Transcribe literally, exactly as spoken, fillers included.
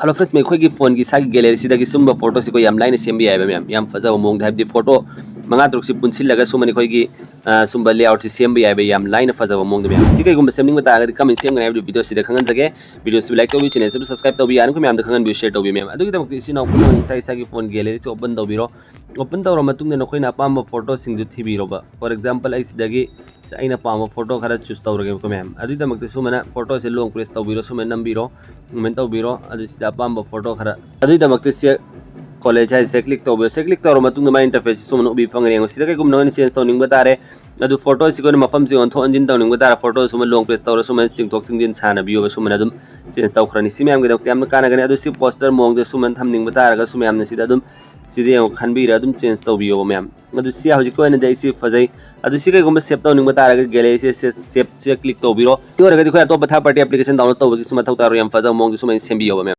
Hello friends, ꯑꯩꯈꯣꯏꯒꯤ ꯐꯣꯟꯒꯤ ꯏꯁꯥꯒꯤ ꯒꯦꯂꯔꯤꯁꯤꯗꯒꯤ ꯁꯨꯝꯕ ꯐꯣꯇꯣꯁꯤ ꯑꯩꯈꯣꯏ ꯌꯥꯝ ꯂꯥꯏꯅ ꯁꯦꯝꯕ ꯌꯥꯏꯕ ꯃꯌꯥꯝ, ꯌꯥꯝ ꯐꯖꯕ ꯃꯑꯣꯡꯗ, ꯍꯥꯏꯕꯗꯤ ꯐꯣꯇꯣ ꯃꯉꯥ ꯇꯔꯨꯛꯁꯤ ꯄꯨꯟꯁꯤꯜꯂꯒ ꯁꯨꯝꯕꯅ ꯑꯩꯈꯣꯏꯒꯤ ꯑ, ꯁꯨꯝꯕ ꯂꯦꯑꯥꯎꯠꯁꯤ ꯁꯦꯝꯕ ꯌꯥꯏꯕ ꯌꯥꯝ ꯂꯥꯏꯅ ꯐꯖꯕ ꯃꯑꯣꯡꯗ ꯃꯌꯥꯝ꯫ ꯁꯤ ꯀꯩꯒꯨꯝꯕ ꯁꯦꯝꯅꯤꯡꯕ ꯇꯥꯔꯒꯗꯤ ꯀꯃꯥꯏꯅ ꯁꯦꯝꯒꯅꯤ ꯍꯥꯏꯕꯗꯨ ꯚꯤꯗꯤꯑꯣꯁꯤꯗ ꯈꯪꯍꯟꯖꯒꯦ꯫ ꯚꯤꯗꯤꯑꯣꯁꯤꯕꯨ ꯂꯥꯏꯛ ꯇꯧꯕꯤꯌꯨ, ꯆꯦꯅꯦꯜꯁꯤꯕꯨ ꯁꯕꯁꯀ꯭ꯔꯥꯏꯕ ꯇꯧꯕꯤꯌꯨ, ꯌꯥꯔꯤꯈꯣꯏ ꯃꯌꯥꯝꯗ ꯈꯪꯍꯟꯕꯤꯌꯨ, ꯁꯦꯌꯔ ꯇꯧꯕꯤꯌꯨ ꯃꯌꯥꯝ꯫ ꯑꯗꯨꯒꯤꯗꯃꯛꯇ ꯏꯆꯤꯟ ꯏꯅꯥꯎ ꯄꯨꯝꯅꯃꯛ ꯏꯁꯥ ꯏꯁꯥꯒꯤ ꯐꯣꯟ ꯒꯦꯂꯔꯤꯁꯤ ꯑꯣꯄꯟ ꯇꯧꯕꯤꯔꯣ꯫ ꯑꯣꯄꯟ ꯇꯧꯔ ꯃꯇꯨꯡꯗ ꯅꯈꯣꯏꯅ ꯑꯄꯥꯝꯕ ꯐꯣꯇꯣꯁꯤꯡꯗꯨ ꯊꯤꯕꯤꯔꯣꯕ꯫ For example, ꯑꯩ ꯁꯤꯗꯒꯤ ꯑꯩꯅ ꯄꯥꯝꯕ ꯐꯣꯇꯣ ꯈꯔ ꯆꯨꯁ ꯇꯧꯔꯒꯦꯕꯀꯣ ꯃꯌꯥꯝ꯫ ꯑꯗꯨꯒꯤꯗꯃꯛꯇ ꯁꯨꯃꯥꯏꯅ ꯐꯣꯇꯣꯁꯦ ꯂꯣꯡ ꯄ꯭ꯔꯦꯁ ꯇꯧꯕꯤꯔꯣ, ꯁꯨꯃꯥꯏꯅ ꯅꯝꯕꯤꯔꯣ, ꯁꯨꯃꯥꯏꯅ ꯇꯧꯕꯤꯔꯣ꯫ ꯑꯗꯨ ꯁꯤꯗ ꯑꯄꯥꯝꯕ ꯐꯣꯇꯣ ꯈꯔ, ꯑꯗꯨꯒꯤꯗꯃꯛꯇ ꯁꯤ ꯀꯣꯂꯦꯖ ꯍꯥꯏꯁꯦ ꯀ꯭ꯂꯤꯛ ꯇꯧꯕꯤꯔꯣ꯫ ꯁꯤ ꯀ꯭ꯂꯤꯛ ꯇꯧꯔ ꯃꯇꯨꯡꯗ ꯃꯥꯏ ꯏꯟꯇꯔꯐꯦꯁꯁꯤ ꯁꯨꯃꯥꯏꯅ ꯎꯕꯤ ꯐꯪꯒꯅꯤ꯫ ꯌꯦꯡꯉꯣ, ꯁꯤꯗ ꯀꯩꯒꯨꯝꯕ ꯅꯈꯣꯏꯅ ꯆꯦꯟꯖ ꯇꯧꯅꯤꯡꯕ ꯇꯥꯔꯦ, ꯑꯗꯨ ꯐꯣꯇꯣꯁꯤ ꯑꯩꯈꯣꯏꯅ ꯃꯐꯝꯁꯤ ꯑꯣꯟꯊꯣꯛ ꯑꯣꯟꯁꯤꯟ ꯇꯧꯅꯤꯡꯕ ꯇꯥꯔꯦ, ꯐꯣꯇꯣ ꯁꯨꯃꯥꯏꯅ ꯂꯣꯡ ꯄ꯭ꯔꯦꯁ ꯇꯧꯔ ꯁꯨꯃꯥꯏꯅ ꯆꯤꯡꯊꯣꯛ ꯆꯤꯡꯁꯤꯟ ꯁꯥꯟꯅꯕꯤꯌꯣꯕ꯫ ꯁꯨꯃꯥꯏꯅ ꯑꯗꯨꯝ ꯆꯦꯟꯖ ꯇꯧꯈ꯭ꯔꯅꯤ꯫ ꯁꯤ ꯃꯌꯥꯝꯒꯤꯗꯃꯛꯇ ꯌꯥꯝꯅ ꯀꯥꯟꯅꯒꯅꯤ꯫ ꯑꯗꯨ ꯁꯤ ꯄꯣꯁꯇꯔ ꯃꯑꯣꯡꯗ ꯁꯨꯃꯥꯏꯅ ꯊꯝꯅꯤꯡꯕ ꯇꯥꯔꯒꯁꯨ ꯃꯌꯥꯝꯅ ꯁꯤꯗ ꯑꯗꯨꯝ ꯁꯤꯗ ꯌꯦꯡꯉꯣ, ꯈꯟꯕꯤꯔ ꯑꯗꯨꯝ ꯆꯦꯟꯖ ꯇꯧꯕꯤꯌꯣꯕ ꯃꯌꯥꯝ꯫ ꯑꯗꯨ ꯁꯤ ꯍꯧꯖꯤꯛꯀꯤ ꯑꯣꯏꯅꯗꯤ ꯑꯩ ꯁꯤ ꯐꯖꯩ꯫ ꯑꯗꯨ ꯁꯤ ꯀꯩꯒꯨꯝꯕ ꯁꯦꯞ ꯇꯧꯅꯤꯡꯕ ꯇꯥꯔꯒꯗꯤ ꯒꯦꯂꯔꯤꯁꯦ ꯁꯦꯞꯁꯦ ꯀ꯭ꯂꯤꯛ ꯇꯧꯕꯤꯔꯣ꯫ ꯑꯗꯨ ꯑꯣꯏꯔꯒꯗꯤ ꯑꯩꯈꯣꯏ ꯑꯇꯣꯞꯄ ꯊꯥꯔꯠ ꯄꯥꯔꯇꯤ ꯑꯦꯄ꯭ꯂꯤꯀꯦꯁꯟ ꯗꯥꯎꯟꯂꯣꯗ ꯇꯧꯕꯒꯤꯁꯨ ꯃꯊꯧ ꯇꯥꯔꯣꯏ꯫ ꯌꯥꯝ ꯐꯖꯕ ꯃꯑꯣꯡꯗ ꯁꯨꯃꯥꯏꯅ ꯁꯦꯝꯕꯤꯌꯣꯕ ꯃꯌꯥꯝ꯫